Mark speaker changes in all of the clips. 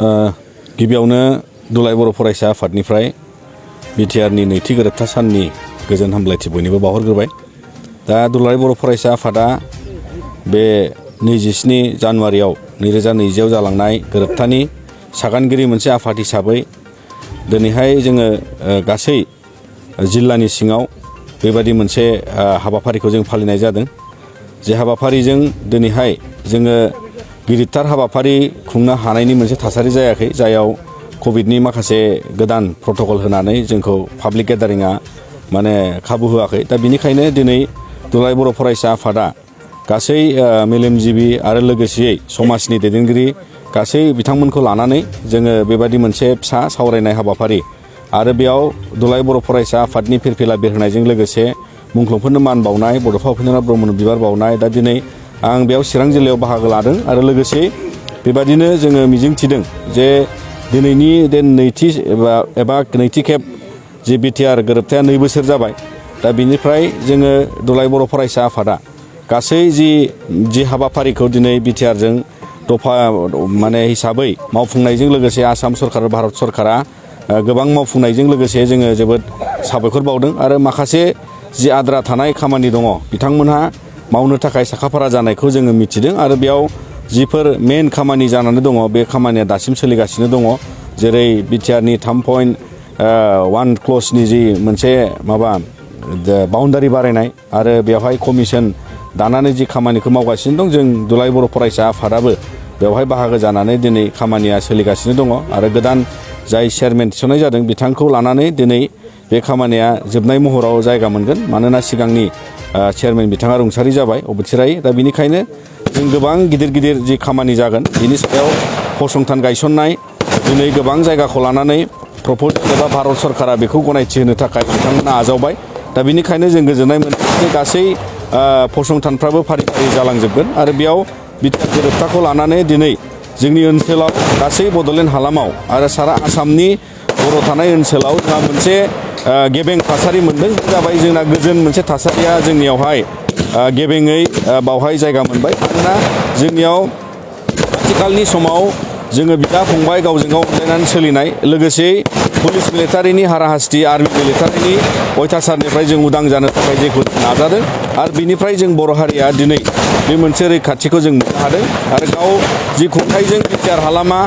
Speaker 1: गिबियावनो दुलाराय बर' फरायसा आफादनिफ्राय बिटिआरनि नैथि गोरोबथा साननि गोजोन हामलायथि बयनिबो बावहरग्रोबाय। दा दुलाराय बर' फरायसा आफादा बे 27 जानुवारियाव 2020 जालांनाय गोरोबथानि सागानगिरि मोनसे आफाद हिसाबै दिनैहाय जोङो गासै जिल्लानि सिङाव बेबादि मोनसे हाबाफारिखौ जों फालिनाय जादों। जे हाबाफारिजों दिनैहाय जोङो गिदिरथार हाबाफारि खुंनो हानायनि मोनसे थासारि जायाखै, जायाव कभिडनि माखासे गोदान प्रट'कल होनानै जोंखौ पाब्लिक गेदारिंआ माने खाबु होआखै। दा बिनिखायनो दिनै दुलाराय बर' फरायसा आफादा गासै मेलेमजिबि आरो लोगोसेयै समाजनि दैदेनगिरि गासै बिथांमोनखौ लानानै जोङो बेबादि मोनसे फिसा सावरायनाय हाबाफारि आरो बेयाव दुलाराय बर' फरायसा आफादनि फिरफिला बिरहोनायजों लोगोसे मुंख्लंफोरनो मान बावनाय, बड'फा उपेन्द्रनाथ ब्रह्मनो बिबार बावनाय। दा दिनै आं बेयाव चिरां जिल्लायाव बाहागो लादों आरो लोगोसे बेबादिनो जोङो मिजिंथिदों जे दिनैनि नैथि खेब जि बिटिआर गोरोबथाया 2 बोसोर जाबाय। दा बिनिफ्राय जोङो दुलाराय बर' फरायसा आफादा गासै जि हाबाफारिखौ दिनै बिटिआरजों दफा माने हिसाबै मावफुंनायजों लोगोसे आसाम सरकार भारत सरकारा गोबां मावफुंनायजों लोगोसे जोङो जोबोद साबायखर बावदों आरो माखासे जि आद्रा थानाय खामानि दङ बिथांमोनहा मावनो थाखाय साखाफारा जानायखौ जोङो मिथिदों आरो बेयाव जिफोर मेन खामानि जानानै दङ बे खामानिया दासिम सोलिगासिनो दङ। जेरै बिटिआरनि 3.1 क्लजनि जि मोनसे बाउन्डारि बारायनाय आरो बेवहाय कमिसन दानानै जि खामानिखौ मावगासिनो दं, जों दुलाराय बर' फरायसा आफादाबो बेवहाय बाहागो जानानै दिनै खामानिया सोलिगासिनो दङ आरो गोदान जाय चेयारमेन थिसननाय जादों बिथांखौ लानानै दिनै बे खामानिया जोबनाय महराव जायगा मोनगोन। मानोना सिगांनि चेयारमेन बिथाङा रुंसारि जाबाय अबथिरायै। दा बिनिखायनो जों गोबां गिदिर जि खामानि जागोन बिनि सायाव फसंथान गायसननाय, दिनै गोबां जायगाखौ लानानै प्रप'जाल एबा भारत सरकारा बेखौ गनायथि होनो थाखाय बिथांमोना आजावबाय। दा बिनिखायनो जों गोजोननाय मोनो जे गासै फसंथानफ्राबो फारि फारि जालांजोबगोन आरो बेयाव बिटिआर गोरोबथाखौ लानानै दिनै जोंनि ओनसोलाव गासै बड'लेण्ड हालामाव आरो सारा आसामनि बर' थानाय ओनसोलाव जोंहा मोनसे गेबें थासारि मोनदों। बे जाबाय जोंना गोजोन मोनसे थासारिया जोंनियावहाय गेबेङै बावहाय जायगा मोनबाय। मानोना जोंनियाव आथिखालनि समाव जोङो बिदा फंबाय गावजों गाव अनलायनानै सोलिनाय, लोगोसे पुलिस मिलिटारिनि हाराहास्ति, आर्मि मिलिटारिनि अयथासारनिफ्राय जों उदां जानो थाखाय जेखौ नाजादों आरो बिनिफ्राय जों बर' हारिया दिनै बे मोनसे रैखाथिखौ जों मोननो हादों आरो गाव जि खुंथायजों बिटिआर हालामा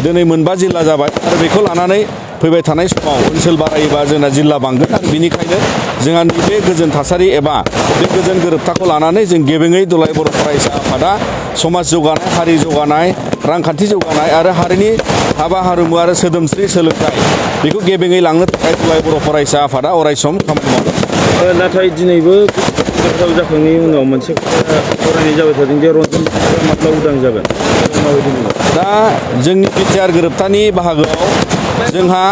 Speaker 1: दिनै 9 जिल्ला जाबाय आरो बेखौ लानानै फैबाय थानाय समाव ओनसोल बारायोबा जोंना जिल्ला बांगोन आरो बिनिखायनो जोंहा नैबे गोजोन थासारि एबा बे गोजोन गोरोबथाखौ लानानै जों गेबेङै दुलाराय बर' फरायसा आफादा समाज जौगानाय, हारि जौगानाय, रांखान्थि जौगानाय आरो हारिनि हाबा हारिमु आरो सोदोमस्रि सोलोंथाइ बेखौ गेबेङै लांनो थाखाय दुलाराय बर' फरायसा आफादा अरायसम खामानि मावदों।
Speaker 2: नाथाय दिनैबो गोरोबथा जाखांनायनि उनाव मोनसे खोथा सावरायनाय जाबाय थादों जे रन्जन माब्ला उदां जागोन, माबायदि बुङो?
Speaker 1: दा जोंनि बिटिआर गोरोबथानि बाहागोआव जोंहा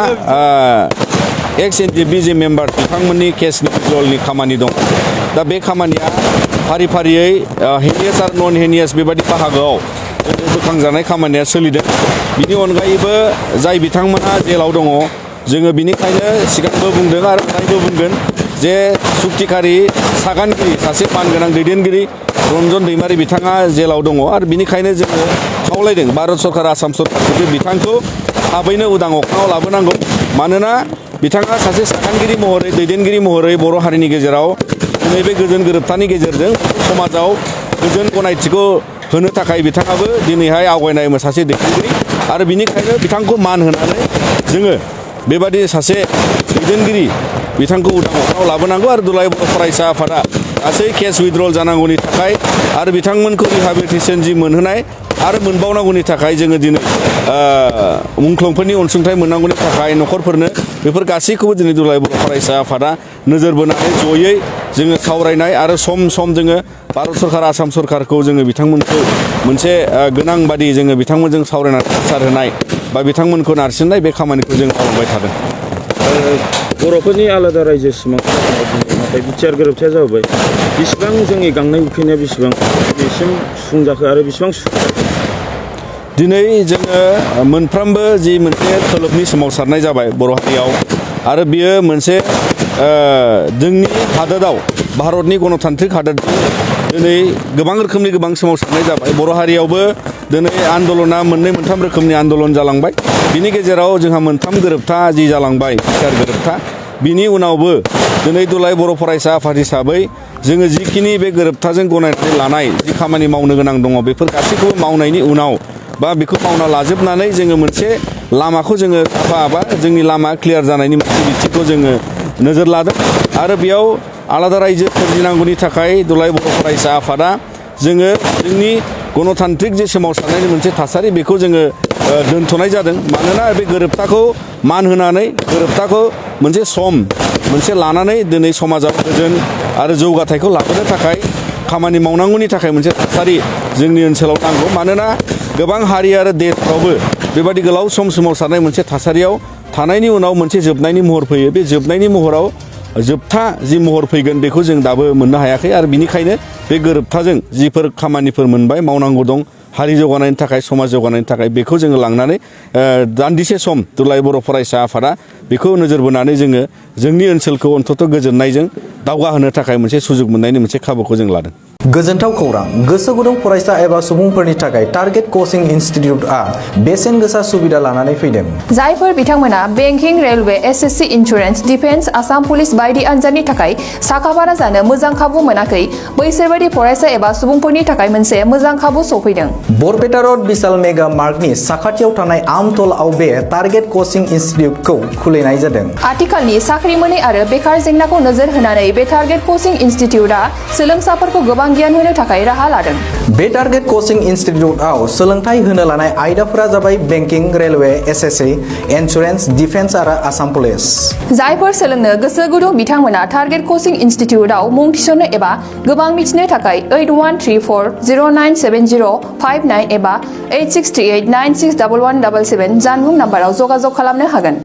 Speaker 1: एक्स एनडिएफबि जे मेम्बार बिथांमोननि केसनि विड्रलनि खामानि दं। दा बे खामानिया फारि फारियै हेनियास आरो नन हेनियास बेबादि बाहागोआव बोखांजानाय खामानिया सोलिदों। बिनि अनगायैबो जाय बिथांमोना जेलाव दङ, जोङो बिनिखायनो सिगांबो बुंदों आरो दायो बुंगोन जे सुक्तिखारि सागानगिरि सासे मानगोनां दैदेनगिरि रन्जन दैमारि बिथाङा जेलाव दङ आरो बिनिखायनो जोङो खावलायदों भारत सरकार, आसाम सरकारखौ जे बिथांखौ थाबैनो उदां अख्राङाव लाबोनांगौ। मानोना बिथाङा सासे सागानगिरि महरै, दैदेनगिरि महरै बर' हारिनि गेजेराव दिनै बे गोजोन गोरोबथानि गेजेरजों समाजाव गोजोन गनायथिखौ होनो थाखाय बिथाङाबो दिनैहाय आवगायनाय सासे दैदेनगिरि आरो बिनिखायनो बिथांखौ मान होनानै जोङो बेबादि सासे दैदेनगिरि बिथांखौ उदां अख्राङाव लाबोनांगौ आरो दुलाराय बर' फरायसा आफादा गासै केस उइड्रल जानांगौनि थाखाय आरो बिथांमोनखौ रिहाबिलिटेसन जि मोनहोनाय आरो मोनबावनांगौनि थाखाय जोङो दिनै मुंख्लंफोरनि अनसुंथाइ मोननांगौनि थाखाय न'खरफोरनो बेफोर गासैखौबो दिनै दुलाराय बर' फरायसा आफादा नोजोर बोनानै जयै जोङो सावरायनाय आरो सम सम जोङो भारत सरकार, आसाम सरकारखौ जोङो बिथांमोनखौ मोनसे गोनां बादि जोङो बिथांमोनजों सावरायनानै प्रसार होनाय बा बिथांमोनखौ नारसिननाय बे खामानिखौ जों मावलांबाय थादों।
Speaker 2: बर'फोरनि आलादा रायजो सिमां नाथाय बिटिआर गोरोबथाया जाबाय, बेसेबां जोंनि गांनाय उखैनाया बेसेबां बेसिम सुफुंजाखो आरो बेसेबां
Speaker 1: दिनै जोङो मोनफ्रोमबो जि मोनसे खोलोबनि सोमावसारनाय जाबाय बर' हारियाव आरो बियो मोनसे जोंनि हादोराव भारतनि गणतान्त्रिक हादोरजों दिनै गोबां रोखोमनि गोबां सोमावसारनाय जाबाय बर' हारियावबो दिनै आन्दलना मोननै मोनथाम रोखोमनि आन्दलन जालांबाय बिनि गेजेराव जोंहा मोनथाम गोरोबथा जि जालांबाय बिटिआर गोरोबथा बिनि उनावबो दिनै दुलाराय बर' फरायसा आफाद हिसाबै जोङो जिखिनि बे गोरोबथाजों गनायनानै लानाय जि खामानि मावनो गोनां दङ बेफोर गासैखौबो मावनायनि उनाव बा बेखौ मावना लाजोबनानै जोङो मोनसे लामाखौ जोङो साफा बा जोंनि लामा क्लियार जानायनि मोनसे बिथिंखौ जोङो नोजोर लादों आरो बेयाव आलादा रायजो सोरजिनांगौनि थाखाय दुलाराय बर' फरायसा आफादा जोङो जोंनि गणतान्त्रिक जे सोमावसारनायनि मोनसे थासारि बेखौ जोङो दोनथ'नाय जादों मानोना बे गोरोबथाखौ मान होनानै गोरोबथाखौ मोनसे लानानै दिनै समाजाव गोजोन आरो जौगाथायखौ लाबोनो थाखाय खामानि मावनांगौनि थाखाय मोनसे थासारि जोंनि ओनसोलाव नांगौ मानोना गोबां हारि आरो देशफ्रावबो बेबायदि गोलाव सम सोमावसारनाय मोनसे थासारियाव थानायनि उनाव मोनसे जोबनायनि महर फैयो बे जोबनायनि महराव जोबथा जि महर फैगोन बेखौ जों दाबो मोननो हायाखै आरो बिनिखायनो बे गोरोबथाजों जिफोर खामानिफोर मोनबाय मावनांगौ दं हारि जौगानायनि थाखाय समाज जौगानायनि थाखाय बेखौ जोङो लांनानै दान्दिसे सम दुलाराय बर' फरायसा आफादा बेखौ नोजोर बोनानै जोङो जोंनि ओनसोलखौ अन्तत' गोजोननायजों दावगाहोनो थाखाय मोनसे सुजुग मोननायनि मोनसे खाबुखौ जों लादों।
Speaker 3: गोजोनथाव खौरां गोसो गुदुं फरायसा एबा सुबुंफोरनि थाखाय टारगेट कचिं इनस्टिट्यूटआ बेसेन गोसा सुबिदा लानानै फैदों।
Speaker 4: जायफोर बिथांमोना banking railway SSC insurance defence Assam police बायदि आनजादनि थाखाय साखाफारा जानो मोजां खाबु मोनाखै बैसोर बायदि फरायसा एबा सुबुंफोरनि थाखाय मोनसे मोजां खाबु सफैदों।
Speaker 3: बरपेटा रोड विशाल मेगा मार्टनि साखाथियाव थानाय आमतलाव बे टारगेट कचिं इनस्टिट्यूटखौ खुलिनाय जादों।
Speaker 4: आथिखालनि साख्रि मोनै आरो बेकार जेंनाखौ नोजोर होनानै बे टारगेट कचिं इनस्टिट्यूटआ सोलोंसाफोरखौ गोबां गियान होनो थाखाय राहा लादों।
Speaker 3: बे टारगेट कचिं इनस्टिट्यूटआव सोलोंथाइ होनो लानाय आयदाफोरा जाबाय banking railway SSC insurance defence आरो आसाम पुलिस।
Speaker 4: जायफोर सोलोंनो गोसो गुदुं बिथांमोना टारगेट कचिं इनस्टिट्यूटआव मुं थिसननो एबा गोबां मिथिनो थाखाय 8134097059 एबा 8638961177 जानबुं नाम्बाराव जगाजग खालामनो हागोन।